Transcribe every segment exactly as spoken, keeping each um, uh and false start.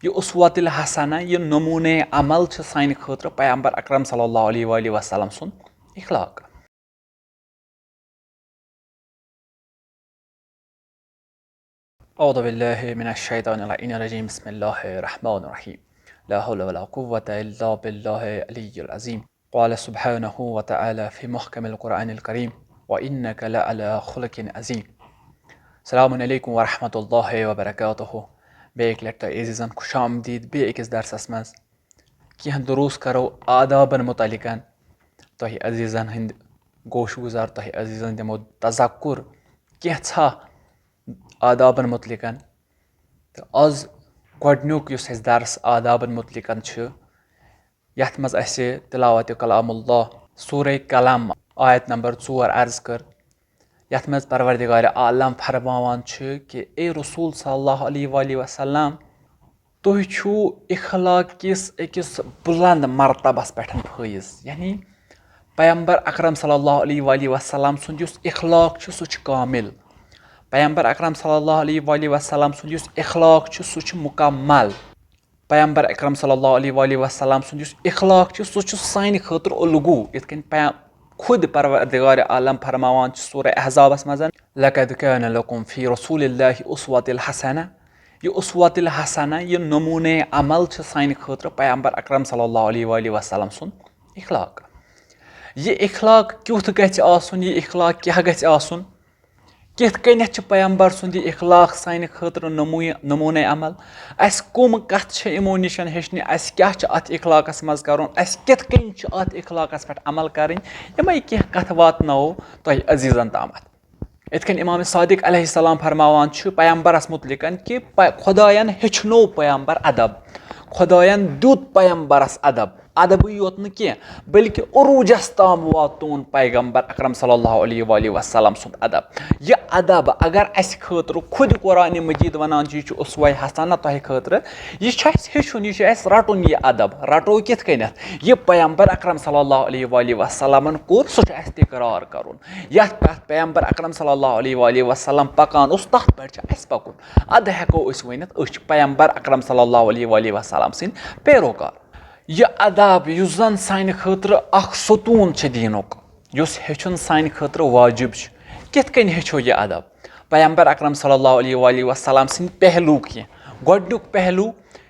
یہِ اسوۃ الحسنہ، یہِ نمونہ عمل چھِ سانہِ خٲطرٕ پیغمبر اکرم صلی اللہ علیہ وآلہ وسلم سُنٛد اخلاق۔ اعوذ باللہ من الشیطان اللعین الرجیم، بسم اللہ الرحمن الرحیم، لا حول ولا قوة الا باللہ العلی العظیم۔ قال سبحانہ وتعالی فی محکم القرآن الکریم، وانک لعلی خلق عظیم۔ السلام علیکم ورحمۃ اللہ وبرکاتہ۔ بیٚیہِ اَکہِ لَٹہِ تۄہہِ عزیٖزَن خوش آمدید بیٚیہِ أکِس درسَس منٛز۔ کینٛہہ دروس کرو آدابن متعلقن۔ تۄہہِ عزیٖزن ہٕنٛدۍ گوش گُزار، تۄہہِ عزیٖزن دِمو تذکر کینٛژھا آدابن متعلقن۔ تہٕ آز گۄڈٕنیُک یُس اَسہِ درس آدابن متعلقن چھُ، یَتھ منٛز اَسہِ تلاوت کلام اللہ سورہ قلم آیت نمبر ژور عرض کٔر، یَتھ منٛز پروردگار عالم فرماوان چھُ کہِ اے رسول صلی اللہ علیہ وآلہ وسلم، تُہۍ چھِو اخلاق کِس أکِس بُلند مرتبس پٮ۪ٹھ فٲیز، یعنی پیغمبر اکرم صلی اللہ علیہ وآلہ وسلم سُنٛد یُس اخلاق چھُ، سُہ چھُ کامل۔ پیغمبر اکرم صلی اللہ علیہ وآلہ وسلم سُنٛد یُس اخلاق چھُ، سُہ چھُ مکمل۔ پیغمبر اکرم صلی اللہ علیہ وآلہ وسلم سُنٛد یُس اخلاق چھُ، سُہ چھُ سانہِ خٲطرٕ الگو۔ یِتھ کٔنۍ پیا-، خود پروردگار عالم فرماوان چھُ سورہ احزابس منٛز، "لقد کان لکم فی رسول اللہ اسوۃ الحسنہ"۔ یہِ اسوۃ الحسنہ، یہِ نمونہ عمل چھُ سانہِ خٲطرٕ پیغمبر اکرم صلی اللہ علیہ وآلہ وسلم سُنٛد اخلاق۔ یہِ اخلاق کیُتھ گژھِ آسُن، یہِ اخلاق کیٛاہ گژھِ آسُن؟ کِتھ کٔنٮ۪تھ چھُ پیغمبر سُنٛد یہِ اخلاق سانہِ خٲطرٕ نموٗ-، نموٗنَے عمل؟ اَسہِ کٕم کَتھٕ چھِ یِمو نِش ہیٚچھنہِ؟ اَسہِ کیٛاہ چھُ اَتھ اخلاقَس منٛز کَرُن؟ اَسہِ کِتھ کٔنۍ چھُ اَتھ اخلاقَس پٮ۪ٹھ عمل کَرٕنۍ؟ یِمَے کینٛہہ کَتھٕ واتناوو تۄہہِ عزیٖزَن تامَتھ۔ یِتھ کٔنۍ امام صادق علیہ السلام فرماوان چھُ پیغمبرَس مُتعلِقَن کہِ پ-، خۄدایَن ہیٚچھنو پیغمبر ادب، خۄدایَن دیُت پیغمبرَس ادب۔ ادبٕے یوت نہٕ کینٛہہ، بلکہِ عروٗجس تام واتون پیغمبر اکرم صلی اللہ علیہ وآلہ وسلم سُنٛد ادب۔ یہِ ادب اگر اسہِ خٲطرٕ خود قرآن مجید ونان چھُ، یہِ چھُ اسوہ حسنہ تۄہہِ خٲطرٕ، یہِ چھُ اسہِ ہیٚچھُن، یہِ چھُ اسہِ رٹُن یہِ ادب۔ رٹو کِتھ کٔنٮ۪تھ؟ یہِ پیغمبر اکرم صلی اللہ علیہ وآلہ وسلمن کوٚر، سُہ چھُ اسہِ تکرار کرُن۔ یتھ پٮ۪ٹھ پیغمبر اکرم صلی اللہ علیہ وآلہ وسلم پکان اوس، تتھ پٮ۪ٹھ چھُ اسہِ پکُن۔ ادٕ ہیٚکو أسۍ ؤنِتھ، أسۍ چھِ پیغمبر اکرم صلی اللہ علیہ وآلہ وسلم سٕنٛدۍ پیروکار۔ یہِ ادب یُس زن سانہِ خٲطرٕ اکھ ستوٗن چھُ دیٖنُک، یُس ہیٚچھُن سانہِ خٲطرٕ واجب چھُ، کِتھ کٔنۍ ہیٚچھو یہِ ادب؟ پیغمبر اکرم صلی اللہ علیہ وآلہ وسلم سٕنٛدۍ پہلو کینٛہہ۔ گۄڈٕنیُک پہلو،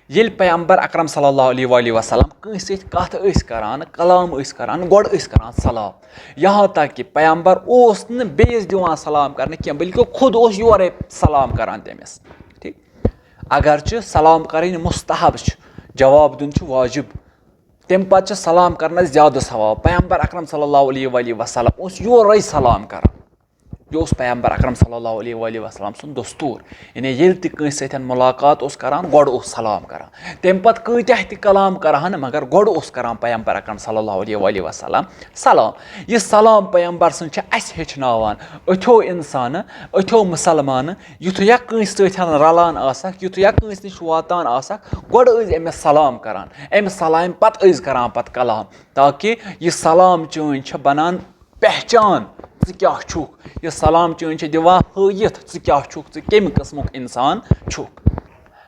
ییٚلہِ پیغمبر اکرم صلی اللہ علیہ وآلہ وسلم کٲنٛسہِ سۭتۍ کتھ ٲسۍ کران، کلام ٲسۍ کران، گۄڈٕ ٲسۍ کران سلام۔ یہاں تک کہ پیغمبر اوس نہٕ بیٚیِس دِوان سلام کرنہٕ کینٛہہ، بلکہِ خود اوس یورے سلام کران تٔمِس۔ ٹھیٖک؟ اگرچہِ سلام کرٕنۍ مستحب چھُ، جواب دیُن چھُ واجب۔ تمہِ پتہٕ چھُ سلام کرنس زیادٕ ثواب۔ پیغمبر اکرم صلی اللہ علیہ وآلہ وسلم اوس یورے سلام کران۔ یہِ اوس پیغمبر اکرم صلی اللہ علیہ وآلہ وسلم سُنٛد دستور۔ یعنی ییٚلہِ تہِ کٲنٛسہِ سۭتۍ ملاقات اوس کران، گۄڈٕ اوس سلام کران۔ تمہِ پتہٕ کۭتیاہ تہِ کلام کرہن، مگر گۄڈٕ اوس کران پیغمبر اکرم صلی اللہ علیہ وآلہ وسلم سلام۔ یہِ سلام پیغمبر سٕنٛز چھِ اسہِ ہیٚچھناوان۔ أتھیو انسانہٕ، أتھیو مسلمانہٕ، یُتھُے یا کٲنٛسہِ سۭتۍ رلان آسکھ، یُتھُے یا کٲنٛسہِ نِش واتان آسکھ، گۄڈٕ ٲسۍ أمِس سلام کران۔ امہِ سلامہِ پتہٕ ٲسۍ کران پتہٕ کلام، تاکہِ یہِ سلام چٲنۍ چھِ بنان پہچان، ژٕ کیٛاہ چھُکھ۔ یہِ سلام چٲنۍ چھِ دِوان ہٲیِتھ، ژٕ کیٛاہ چھُکھ، ژٕ کَمہِ قٕسمُک اِنسان چھُکھ۔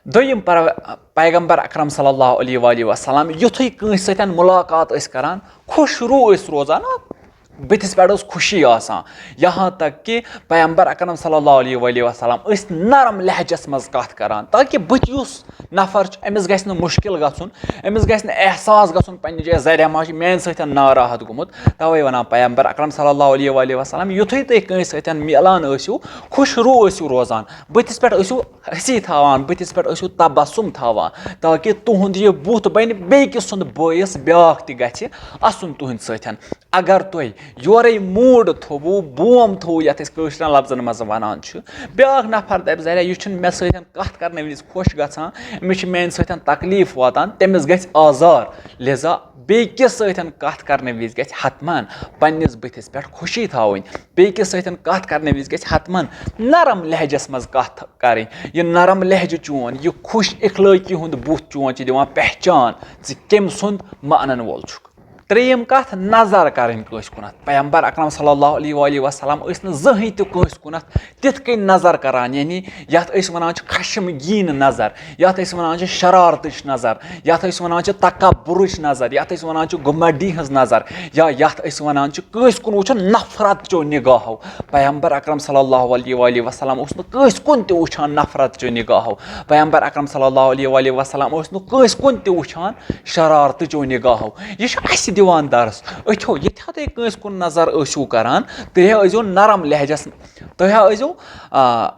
دوٚیِم پر-، پیغمبر اکرم صلی اللہ علیہ وآلہ وسلم، یُتھُے کٲنٛسہِ سۭتۍ مُلاقات ٲسۍ کران، خوش روح ٲسۍ روزان، بٕتھِس پٮ۪ٹھ ٲس خوشی آسان۔ یہاں تک کہ پیغمبر اکرم صلی اللہ علیہ وآلہ وسلم ٲسۍ نرم لہجس منٛز کتھ کران، تاکہ بٕتھِ یُس نفر چھُ، أمِس گژھِ نہٕ مُشکِل گژھُن، أمِس گژھِ نہٕ احساس گژھُن پننہِ جایہِ زرِ ما چھُ میانہِ سۭتۍ ناراحت گوٚمُت۔ توے ونان پیغمبر اکرم صلی اللہ علیہ وآلہ وسلم، یُتھُے تُہۍ کٲنٛسہِ سۭتۍ میلان ٲسِو، خوش روح ٲسِو روزان، بٕتھِس پٮ۪ٹھ ٲسِو ہسی تھاوان، بٕتھِس پٮ۪ٹھ ٲسِو تبسم تھاوان، تاکہِ تُہُنٛد یہِ بُتھ بنہِ بیٚیہِ کِس سُنٛد بٲیِس بیٛاکھ تہِ گژھِ اَسُن تُہٕنٛدِ سۭتۍ۔ اگر تۄہہِ یورے موٗڈ تھوٚوُ، بوم تھوٚوُ، یَتھ أسۍ کٲشرٮ۪ن لفظن منٛز وَنان چھِ، بیٛاکھ نفر دَپہِ، "زَریا، یہِ چھُنہٕ مےٚ سۭتۍ کَتھ کَرنہٕ وِزِ خۄش گژھان، أمِس چھِ میٛانہِ سۭتۍ تکلیٖف واتان"، تٔمِس گژھِ آزار۔ لہذا بیٚیہِ کِس سۭتۍ کَتھ کَرنہٕ وِزِ گژھِ حتماً پنٛنِس بٕتھِس پٮ۪ٹھ خوشی تھاوٕنۍ، بیٚیہِ کِس سۭتۍ کَتھ کَرنہٕ وِزِ گژھِ حتماً نرم لہجس منٛز کَتھ کَرٕنۍ۔ یہِ نرم لہجہٕ چون، یہِ خوش اخلٲقی ہُنٛد بُتھ چون چھِ دِوان پہچان، ژٕ کٔمۍ سُنٛد مانن وول چھُکھ۔ ترٛیٚیِم کَتھ، نظر کَرٕنۍ کٲنٛسہِ کُنَتھ۔ پیغمبر اکرم صلی اللہ علیہ وآلہ وسلم ٲسۍ نہٕ زٕہٕنۍ تہِ کٲنٛسہِ کُنَتھ تِتھ کٔنۍ نظر کران، یعنی یتھ أسۍ ونان چھِ خشمگین نظر، یتھ أسۍ ونان چھِ شرارتٕچ نظر، یتھ أسۍ ونان چھِ تکبرٕچ نظر، یتھ أسۍ ونان چھِ گُمڈی ہٕنٛز نظر، یا یتھ أسۍ ونان چھِ کٲنٛسہِ کُن وٕچھُن نفرت چیو نگاہو۔ پیغمبر اکرم صلی اللہ علیہ وآلہ وسلم اوس نہٕ کٲنٛسہِ کُن تہِ وٕچھان نفرت چیو نگاہو۔ پیغمبر اکرم صلی اللہ علیہ وآلہ وسلم اوس نہٕ کٲنٛسہِ کُن تہِ وٕچھان شرارتہٕ چیو نگاہو۔ یہِ چھُ اسہِ دِوان درس۔ أتھیو یتھیو تُہۍ کٲنٛسہِ کُن نظر ٲسِو کران، تُہۍ ٲسۍزیو نرم لہجس، تُہۍ ٲسۍزیو آ،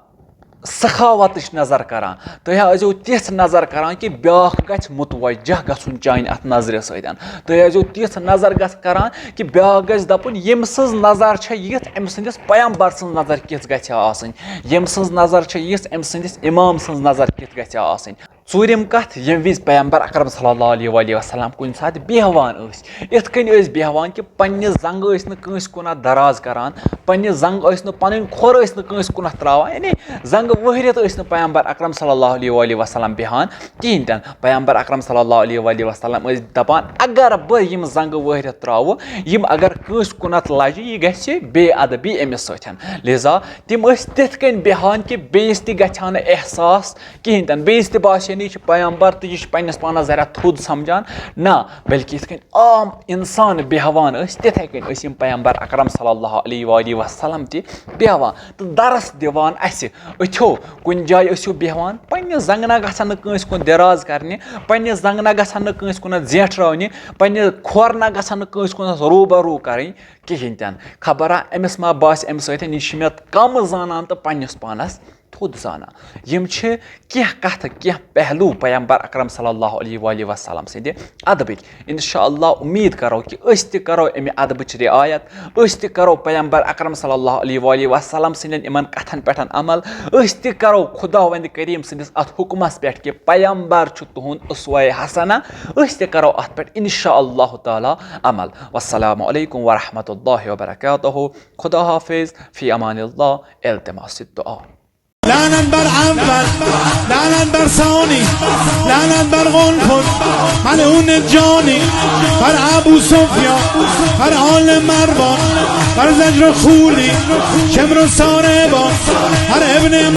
سخاوتٕچ نظر کران۔ تُہۍ ٲسۍزیو تِژھ نظر کران کہِ بیٛاکھ گژھِ متوجہ گژھُن چانہِ اتھ نظرِ سۭتۍ۔ تُہۍ ٲسۍزیو تِژھ نظر گژھ کران کہِ بیٛاکھ گژھِ دپُن، ییٚمہِ سٕنٛز نظر چھےٚ یِژھ، أمۍ سٕنٛدِس پیغمبر سٕنٛز نظر کِژھ گژھِ آسٕنۍ؟ ییٚمہِ سٕنٛز نظر چھےٚ یِژھ، أمۍ سٕنٛدِس امام سٕنٛز نظر کِژھ گژھِ آسٕنۍ؟ ژوٗرِم کتھ، ییٚمہِ وِزِ پیغمبر اکرم صلی اللہ علیہ وآلہ وسلم کُنہِ ساتہٕ بیہوان ٲسۍ، یِتھ کٔنۍ ٲسۍ بیہوان کہِ پننہِ زنٛگہٕ ٲسۍ نہٕ کٲنٛسہِ کُن اتھ دراز کران، پننہِ زنٛگہٕ ٲسۍ نہٕ، پنٕنۍ کھۄر ٲسۍ نہٕ کٲنٛسہِ کُن اتھ تراوان، یعنی زنٛگہٕ وٲہرِتھ ٲسۍ نہٕ پیغمبر اکرم صلی اللہ علیہ وآلہ وسلم بیہوان کِہینۍ تہِ نہٕ۔ پیغمبر اکرم صلی اللہ علیہ وآلہ وسلم ٲسۍ دپان، اگر بہٕ یِم زنٛگہٕ وٲہرِتھ تراوٕ، یِم اگر کٲنٛسہِ کُن اتھ لجہِ، یہِ گژھِ بے ادبی أمِس سۭتۍ۔ لہذا تِم ٲسۍ تِتھ کٔنۍ بیہوان کہِ بیٚیِس تہِ گژھِ ہا نہٕ احساس کِہینۍ تہِ نہٕ، بیٚیِس تہِ باسہِ ہے نہٕ یہِ چھُ پیغمبر تہٕ یہِ چھُ پننِس پانس ذرا تھوٚد سمجھان، نہ، بلکہِ یِتھ کٔنۍ عام انسان بیہوان ٲسۍ، تِتھے کٔنۍ ٲسۍ یِم پیغمبر اکرم صلی اللہ علیہ وآلہ وسلم تہِ بیہوان تہٕ درس دِوان اسہِ۔ أتھیو کُنہِ جایہِ ٲسِو بیہوان، پننہِ زنٛگہٕ نہ گژھن نہٕ کٲنٛسہِ کُن دراز کرنہِ، پننہِ زنٛگہٕ نہ گژھن نہٕ کٲنٛسہِ کُن زینٹھراونہِ، پننہِ کھۄر نہ گژھن نہٕ کٲنٛسہِ کُن روبرو کرٕنۍ کِہینۍ تہِ نہٕ۔ خبر ہا أمِس ما باسہِ امہِ سۭتۍ یہِ چھِ مےٚ کم زانان تہٕ پننِس پانس تھوٚد زانان۔ یِم چھِ کینٛہہ کتھٕ، کینٛہہ پہلو پیغمبر اکرم صلی اللہ علیہ وآلہ وسلم سٕنٛدِ ادبٕکۍ۔ انشاءاللہ امید کرو کہِ أسۍ تہِ کرو امہِ ادبٕچ رعایت، أسۍ تہِ کرو پیغمبر اکرم صلی اللہ علیہ وآلہ وسلم سٕنٛدٮ۪ن یِمن کتھن پٮ۪ٹھ عمل، أسۍ تہِ کرو خداوند کریم سٕنٛدِس اتھ حکمس پٮ۪ٹھ کہِ پیغمبر چھُ تُہُنٛد اسوہ حسنہ، أسۍ تہِ کرو اتھ پٮ۪ٹھ انشاءاللہ تعالیٰ عمل۔ والسلام علیکم ورحمۃ اللہ وبرکاتہ۔ خدا حافظ، فی امان اللہ، التماس الدعا۔ لعنت بر اول، لعنت بر ثانی، لعنت بر قنفذ، ملعون جانی، بر ابو سفیان، بر آل مروان، بر زجر و خولی، شمر و ساربان، بر ابن